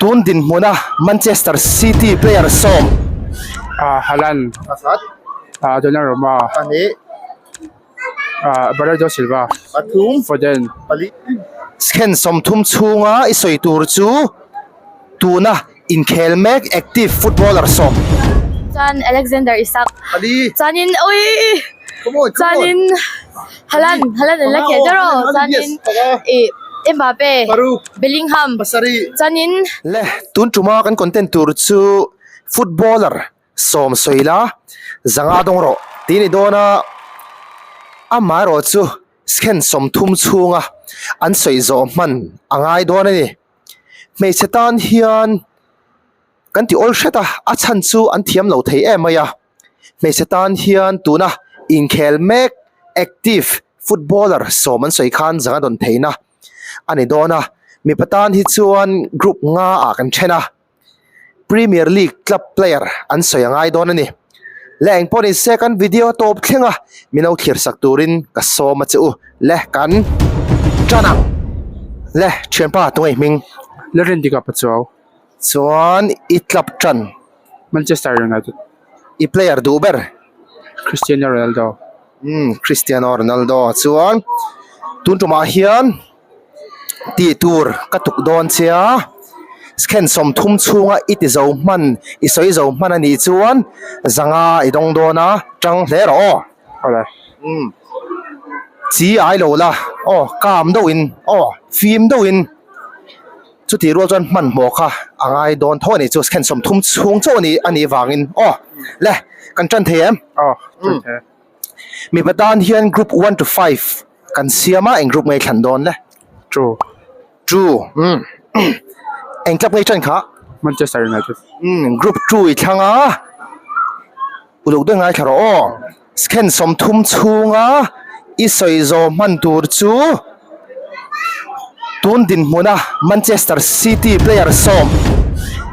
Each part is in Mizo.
Tun dinhmuna Manchester City player sawm. Ah Haaland. Pakhat. Ah Donnarumma. Pahnih. Ah Bernardo Silva. Pathum. Foden. Pali. Second 30 chhunga i sawi tur chu tuna inkhel mek active footballer sawm. Chuan Alexander Isak. Pali. Chuanin ui. Come on, come on. Chuanin Haaland, Haaland an la khel der aw. Chuanin ih Mbappe, Bellingham. Chuanin. Le, tun tuma kan content tur chu footballer sawm sawi la, zanga dawng rawh tih a ni dawn a, amaherawh chu second 30 chhunga an sawi zawh hman a ngai dawn a ni. Hmeichhe tan hian kan ti awl hret a, a chhan chu an thiam lo thei em mai a, hmeichhe tan hian tuna inkhel mek active footballer sawm an sawi khan zanga dawn theihna a ni dawn a, mipa tan hi chuan group nga ah kan then a. Premier League club player an sawi a ngai dawn a ni. Le eng pawh ni se kan video a tawp thleng a, min lo thlir sak turin ka sawm a che u. Le kan tan ang. Le thianpa tunge i hming? Le Rindika Pachuau. Chuan i club tan? Manchester United. I player duh ber? Cristiano Ronaldo. Umm Cristiano Ronaldo chuan tun tumah hian. Tih tur ka tuk dawn che a, second 30 chhunga i ti zo hman, i sawi zo hman a nih chuan zanga i dawng dawn a, tang hle rawh aw. Awle. Umm. Chi ai lo la, aw calm deuhin, aw fim deuhin chutih rual chuan hmanhmawh kha a ngai dawn tho a nih chu, second 30 chhung chauh a nih a nih vangin aw. Le, kan tan thei em? Aw, tan thei. Mipa tan hian group one to five. Kan siam a, eng group nge thlan dawn le? True. True. Umm. Eng club nge i ṭan kha? Manchester United. Umm, group two i thlang a. Uluk deuh ngaithla rawh aw. Second 30 chhunga i sawi zawh hman tur chu tun dinhmuna Manchester City player sawm.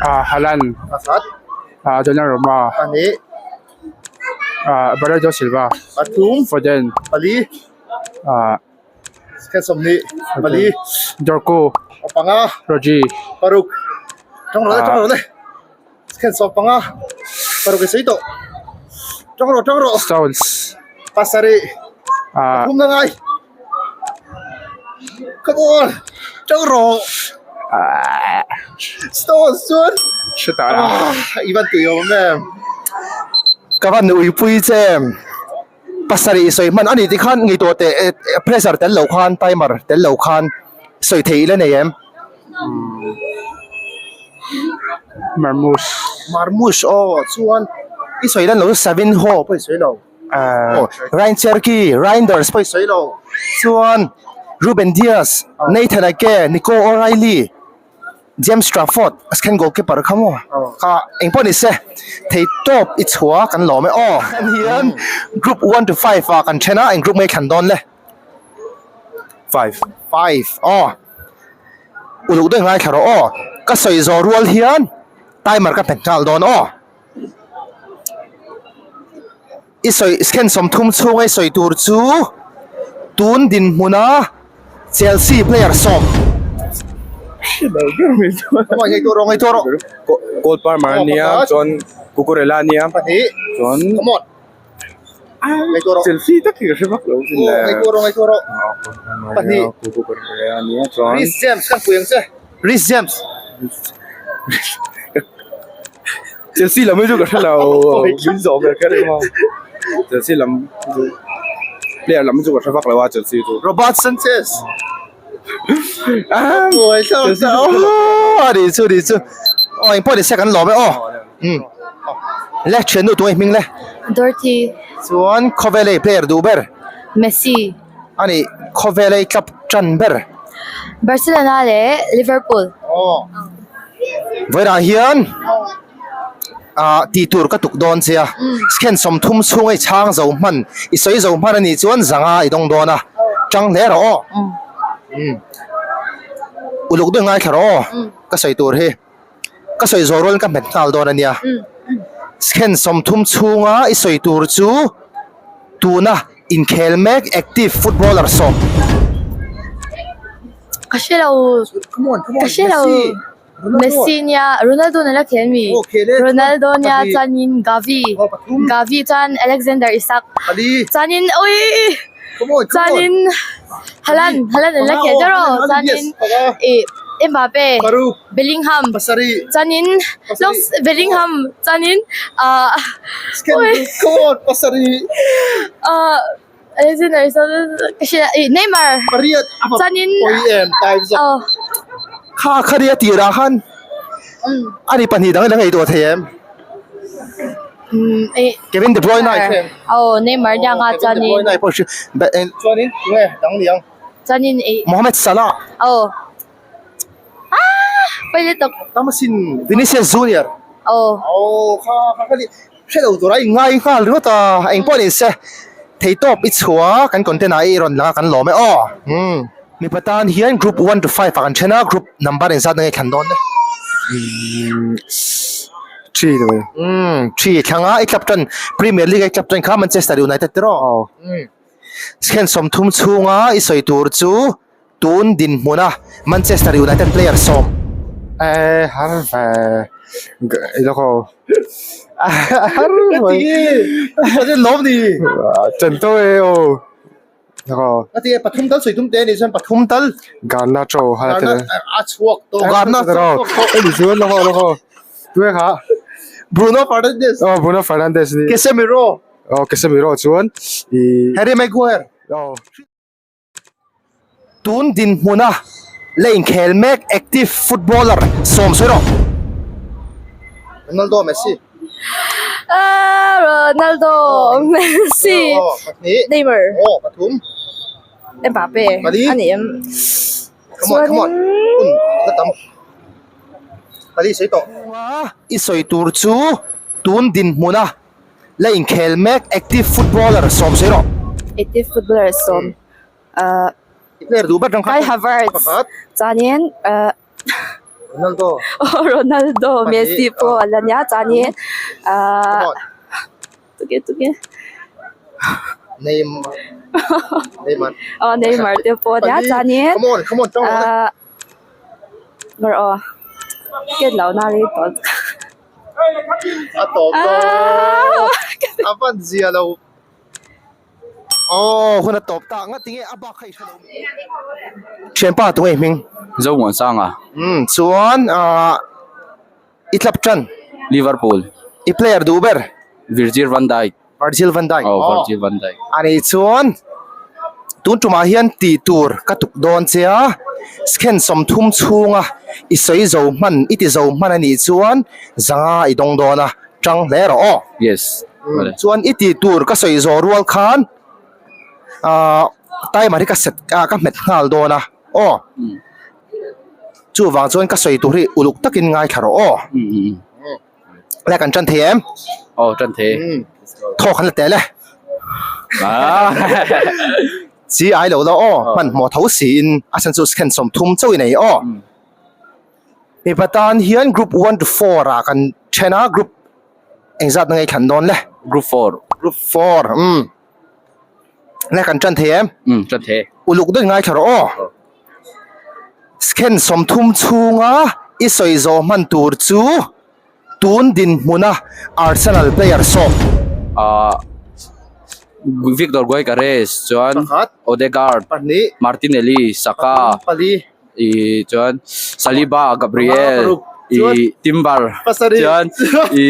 Ah, Haaland. Pakhat. Ah, Donnarumma. Pahnih. Ah Bernardo Silva pathum Foden pali ah second 20 pali Dorku panga Rodri paruk tawng rawh le tawng rawh le second 15 paruk i sawi tawh tawng rawh tawng rawh Stones pasarih ah pathum na ngai come on tawng rawh Stones chuan Hre ta ah i van tui awm em ka van uipui che em pasarih sawi hman a ni tikhan ngaihtuah teh pressure tel lo khan timer tel lo khan sawi theih ila nei em Marmoush Marmoush aw chuan i sawi lan lo chu Savinho pawh i sawi lo. Aw Ryan Cherki, Reijnders pawh i sawi lo chuan Ruben Dias, Nathan Ake, Nico O'Reilly, James Trafford a second goalkeeper kha maw kha eng pawh ni se thei tawp i chhuah kan lawm e aw an hian group one to five ah kan then a eng group nge thlan dawn le five five aw uluk deuh ngaithla rawh aw ka sawi zawh rual hian timer ka hmet nghal dawn aw. I sawi second 30 chhunga i sawi tur chu tun dinhmuna Chelsea player sawm. Cole Palmer a nia chuan Cucurella a nia chuan Chelsea tak hi ka hre vak lo sin le Cucurella a nia chuan Reece James kan pui ang che Reece James. Chelsea lam hi chu ka hre lo min zawh ber kher emaw Chelsea lam chu player lam chu ka hre vak lo a Chelsea chu Robert Sanchez a ni chu ni chu aw engpawh ni se kan lawm e aw um le thiannu tunge hming le Dorothy chuan khawvel ei player duh ber Messi a ni khawvel ei club tan ber Barcelona leh Liverpool. Aw. Vawiinah hian ah tih tur ka tuk dawn che a, second 30 chhunga i chhang zo hman, i sawi zo hman a nih chuan zanga i dawng dawn a, tang hle rawh aw. Umm. Uluk deuh ngaithla rawh aw, ka sawi tur hi. Ka sawi zawh rualin ka hmet nghal dawn a nia. Second 30 chhunga i sawi tur chu tuna Inkhel mek active footballer sawm. Ka hre lo. Come on, come on. Ka hre lo. Messi. Messi nia Ronaldo nen la khel mi Ronaldo nia chuanin Gavi Gavi chuan Alexander Isak chuanin awii chuanin Haaland Haaland an la khel der aw chuanin ih Mbappe Bellingham chuanin Bellingham chuanin ah ah Neymar chuanin aw. Kha kha ria tirah khan a ri pahnih dang dang ei tawh thei em? Kevin De Bruyne ai kha em? Aw Neymar nia nga chuanin. Kevin De Bruyne ai pawh hria chuanin tunge dang ni ang? Chuanin ei. Mohamed Salah. Aw. Ah pawi lutuk. Tam asin Vinicius Junior. Aw. Aw kha kha kha Hre lo tura i ngai nghal ringawt a, engpawh ni se theitawp i chhuah kan content ah i rawn lang a kan lawm e aw. Umm mipa tan hian group one to five ah kan then a, group number engzat na nge thlan dawn le? Umm three ni mai. Umm three thlang a, i club tan Premier League a i club tan kha Manchester United tiraw? Aw. Umm second 30 chhunga i sawi tur chu Tun dinhmuna Manchester United player sawm. Eh har ve i lo ko har ve Ati lawm ni chen to e o lo ko ati pathum tal soi tum te ni chuan pathum tal Garnacho ha te a chhuak to Garnacho e ni chuan lo ko lo ko tu e kha Bruno Fernandes oh Bruno Fernandes ni Casemiro oh Casemiro chuan i Harry Maguire oh Tun dinhmuna la inkhel mek active footballer sawm sawi rawh. Ronaldo, Messi. Ronaldo, Messi, Neymar, Mbappe a ni em? Come on, come on. Hun la tam. Pali sawi tawh. I sawi tur chu tun dinhmuna La inkhel mek active footballer sawm sawi rawh. Active footballer sawm ahh Player duh ber Kai Havertz chuanin ahh Ronaldo Ronaldo Messi pawh a la nia chuanin ahh tunge tunge Neymar Neymar aw Neymar te pawh a nia chuanin Come on come on ahh aw ken lo na rei tawh. A tawp dawn a van zia lo aw hun a tawp tak ngati nge a bak kha i hre lo mi thianpa tunge i hming Zomuansanga umm chuan ah i club tan Liverpool i player duh ber Virgil van Dijk Virgil van Dijk aw Virgil van Dijk ani chuan tun tumah hian tih tur ka tuk dawn che a second 30 chhunga i sawi zo hman i ti zo hman anih chuan zanga i dawng dawn a tang hle rawh aw yes chuan i tih tur ka sawi zawh rual khan ah timer hi ka set ah ka hmet nghal dawn a aw chuvang chuan ka sawi tur hi uluk takin ngaithla rawh aw. Le kan tan thei em? Aw tan thei. Thaw kan la tel e. Chi ai lo lo aw hman hmawh tho siin a chhan chu second 30 chauh i nei aw. Mipa tan hian group 1 to 4 ah kan then a group engzat na ngei thlan dawn le? Group 4. Group 4 umm. Le kan tan thei em? Um tan thei. Uluk deuh ngai thla rawh aw. Second 30 chhunga i sawi zawh hman tur chu tun dinhmuna Arsenal player sawm. Ah Victor Gyökeres chuan Odegaard, Martinelli, Saka, i chuan Saliba, Gabriel, i Timber chuan i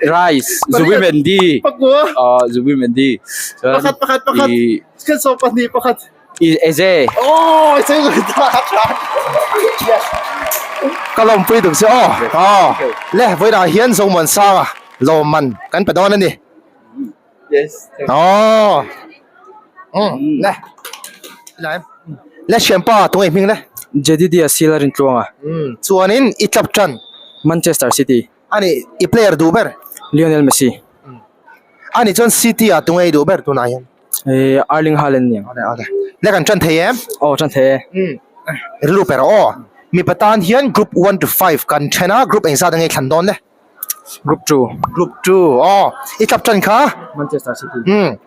Rice, Zubimendi, ah Zubimendi chuan i I Eze. Oh, sei lo ta Ka lawmpui tuk che aw. Aw. Le vawiinah hian Zomuansanga lawmman kan pe dawn a ni. Yes. Aw. Um, le. Lai. Le thianpa tunge hming le. Jedidia Sila Rintluanga. Um, chuanin i club tan. Manchester City. Ani i player duh ber. Lionel Messi. Ani chuan City ah tunge i duh ber tunah hian. Eh, Erling Haaland ni ang. Awle awle. Le kan tan thei em? Aw, tan thei e. Um. Rilru per aw. Mipa tan hian group 1 to 5 kan then a, group engzat ange thlan dawn le? Group 2. Group 2. Aw, i club tan kha? Manchester City. Um.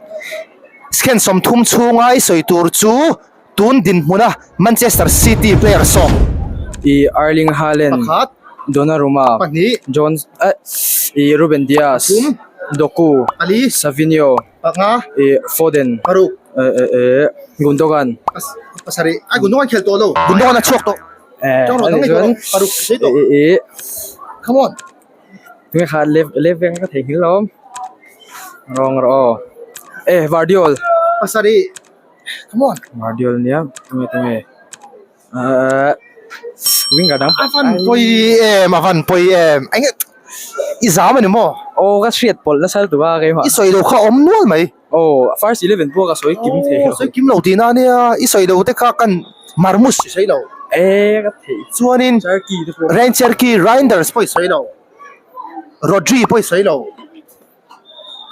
Second 30 chhunga i sawi tur chu tun dinhmuna Manchester City player sawm. I Erling Haaland. Pakhat. Donnarumma Pahnih. Jones eh ih Ruben Dias Pathum. Doku Pali. Savinho Panga. Ih Foden Paruk. Eh eh eh Gundogan. Pas pasarih. Ai Gundogan khel tawh lo. Gundogan a chhuak tawh. Eh Tawng rawh ani dang chuan tawh paruk sei tawh. Ih ih Come on. Tunge kha left left wing ka theihnghilh lo. Rawng rawh aw. Eh Vardiol. Pasarih. Come on. Vardiol nia tunge tunge. Ahh winger dang A van pawi em a van pawi em eng i zam ani maw? Aw ka hriat pawlh nasa lutuk a keimah. I sawi lo kha awm nual mai. Aw first 11 pawh ka sawi kim thei lo. Aw sawi kim lo tihna ania i sawi lo te kha kan Marmus i sawi lo. E ka theih. Chuanin Cherki te pawh. Ryan Cherki Reijnders pawh i sawi lo. Rodri pawh i sawi lo.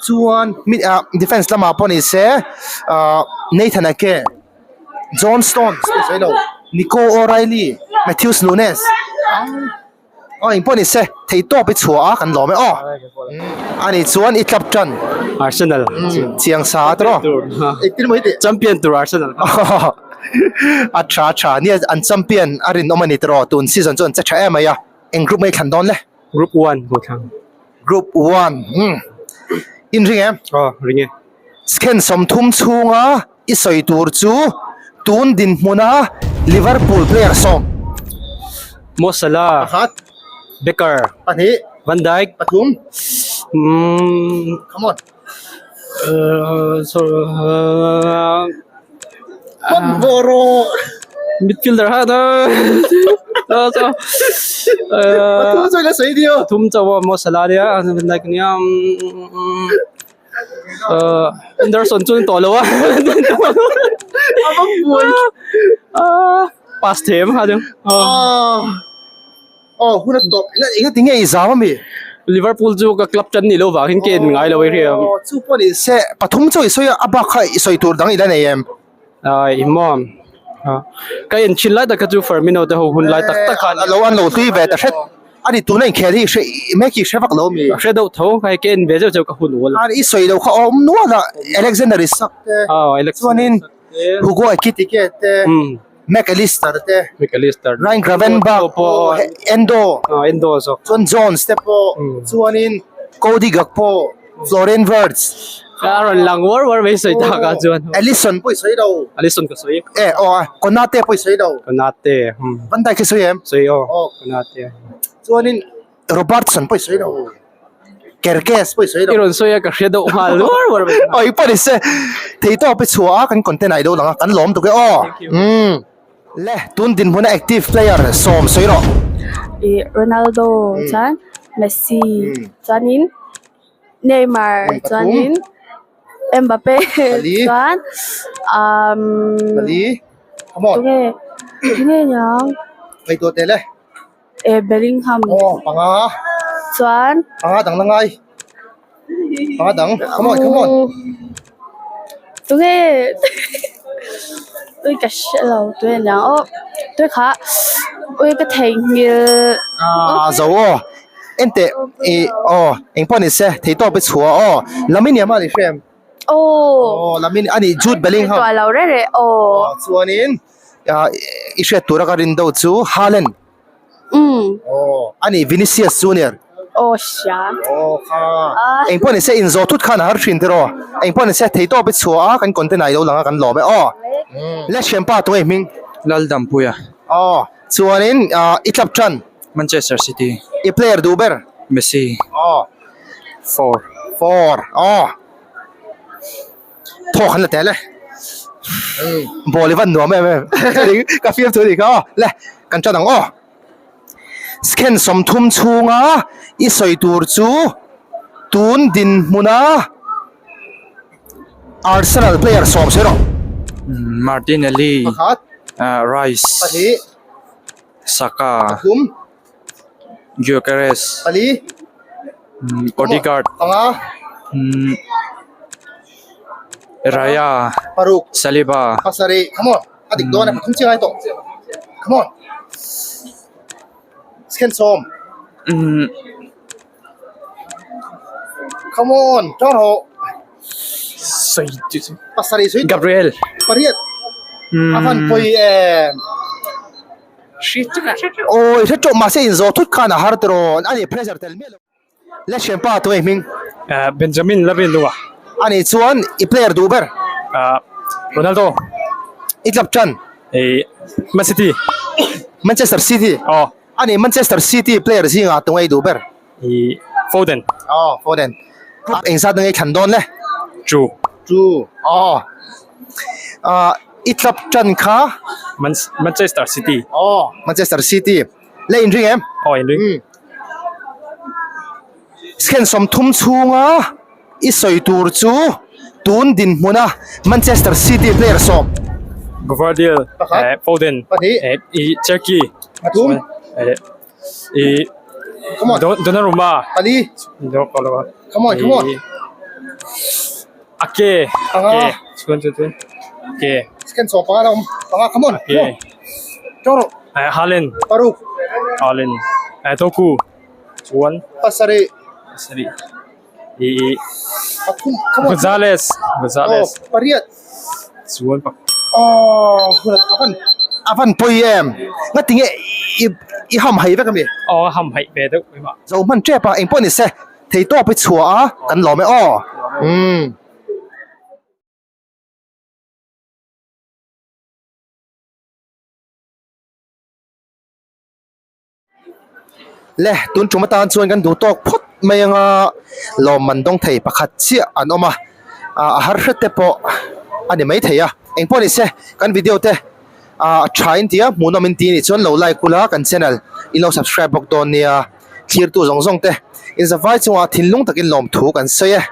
Chuan mi ah defence lamah pawh ni se ah Nathan Ake, John Stones pawh sawi lo, Nico O'Reilly, Matheus Nunes aw eng pawh ni se thei tawp i chhuah a kan lawm e aw. Ani chuan i club tan. Arsenal. Chiang sa a tawh. Engtin maw i tih? Champion tur Arsenal. A tha tha nia an champion a rinawm a ni tawh tun season chu an che tha em mai a eng group mai thlan dawn le? Group 1 ho thlang. Group 1 umm in ring em? Aw ring e. Second 30 chhunga i sawi tur chu tun dinhmuna Liverpool player sawm. Mo Salah. Pakhat. Becker. Pahnih. Van Dijk. Pathum. Umm. Come on. Midfielder ha ta thum chauh a Mo Salah nia Van Dijk nia Henderson chu an tawh lo a pass them kha chu. Aw hun a tawp eng ati nge i zam ami? Liverpool chu ka club tan ni lo vang hin ke en ngai lo i hria. Aw chu pawh ni se pathum chu i sawi a a bak kha i sawi tur dang i la nei em? Ai maw ka en thin lai tak kha chu Firmino te ho hun lai tak tak khan a lo an lo tui ve ta hret ani tuna inkhel hi hre mek hi hre vak lo mi? Hre deuh tho hei ka en ve zeuh zeuh ka hun ual. Ani i sawi lo kha awm nual a Alexander Isak te chuanin Hugo Ekitike te Mac Allister te, Mac Allister, Ryan Gravenberch pawh, Endo, Endo zawk, chuan Jones te pawh, chuanin Cody Gakpo, Florian Wirtz. A rawn lang uar uar mai sawi tak ah chuan. Alisson pawh i sawi lo. Alisson ka sawi. E aw a, Konate pawh i sawi lo. Konate. Van Dijk i sawi em? Sawi aw, Konate. Chuanin Robertson pawh i sawi lo. Kerkez pawh i sawi lo. I rawn sawi a ka hria deuh nghal uar uar mai. Aw i pawh ni se thei tawp i chhuah a kan content ah i lo lang a kan lawm tuk e aw. Umm le tun dinhmuna active player sawm sawi rawh. I Ronaldo chuan Messi chuanin Neymar chuanin Mbappe chuan umm tunge tunge niang. Ngaihtuah teh le. Eh Bellingham. Aw panga. Chuan. Panga dang la ngai. Panga dang. Come on, come on. Tunge ui ka hre lo tui a niang aw tui kha ui ka theihnghilh. Ah zo aw enteh ih aw engpawh ni se thei tawp i chhuah aw Lamine Yamal i hre em? Aw. Aw Lamine ani Jude Bellingham. Tuah lo reh reh aw. Chuanin i hriat tura ka rin deuh chu Haaland. Umm. Aw, ani Vinicius Junior. Aw hria. Aw kha. Eng pawh ni se in zawh thut khan a har thin tiraw. Eng pawh ni se thei tawp i chhuah a kan content ah i lo lang a kan lawm e aw. Le thianpa tunge hming? Laldampuia. Aw, chuanin i club tan? Manchester City. I player duh ber? Messi. Aw. Four. Four. Aw. Thawk an la tel e. Ball i van nuam em em. Ka fiam thu ni kha aw. Le, kan tan ang aw. Second 30 chhunga i sawi tur chu tun dinhmuna Arsenal player sawm sawi rawh. Martinelli, Pakhat. Rice, Pahnih. Saka, Pathum. Gyökeres, Pali. Odegaard, Panga. Raya, Paruk. Saliba. Pasarih. Come on. A dik dawn e pathum chiang ai tawh. Come on. Second sawm. Come on. Tang rawh. Pasarih sawi. Gabriel. Pariat. A van pawi em. Awi hre tawh mahse inzawh thut khan a har tiraw ani pressure tel miah lo. Le thianpa tunge hming? Benjamin Lalrinlunga. Ani chuan i player duh ber? Ronaldo. I club tan? Man City. Manchester City? Aw. Ani Manchester City player zingah tunge i duh ber? Foden. Aw Foden. Engzat nge i thlan dawn le? Two. Two. Aw. I club tan kha? Manchester City. Aw Manchester City. Le inring em? Aw inring. Second 30 chhunga i sawi tur chu tun dinhmuna Manchester City player sawm. Gvardiol, Foden, Cherki, Donnarumma, Ake, Haaland, Haaland, Doku, chuan pasarih pasarih ih pathum come on Gonzales Gonzales oh pariat chuan pak oh hun a van a van pawi em nga tinge i i ham hai vek ami aw a ham haih ve deuh mai mah zo hman tep a engpawh ni se thei tawp i chhuah a kan lawm e aw umm. Le tun tum atan chuan kan duh tawk phawt mai anga lawmman dawng thei pakhat chiah an awm a ah a har hret te pawh a ni maithei a engpawh ni se kan video te ah tha in tia hmuhnawm in ti anih chuan lo like ula kan channel in lo subscribe bawk dawn nia thlir tu zawng zawng te inzavai chungah thinlung takin lawmthu kan sawi e.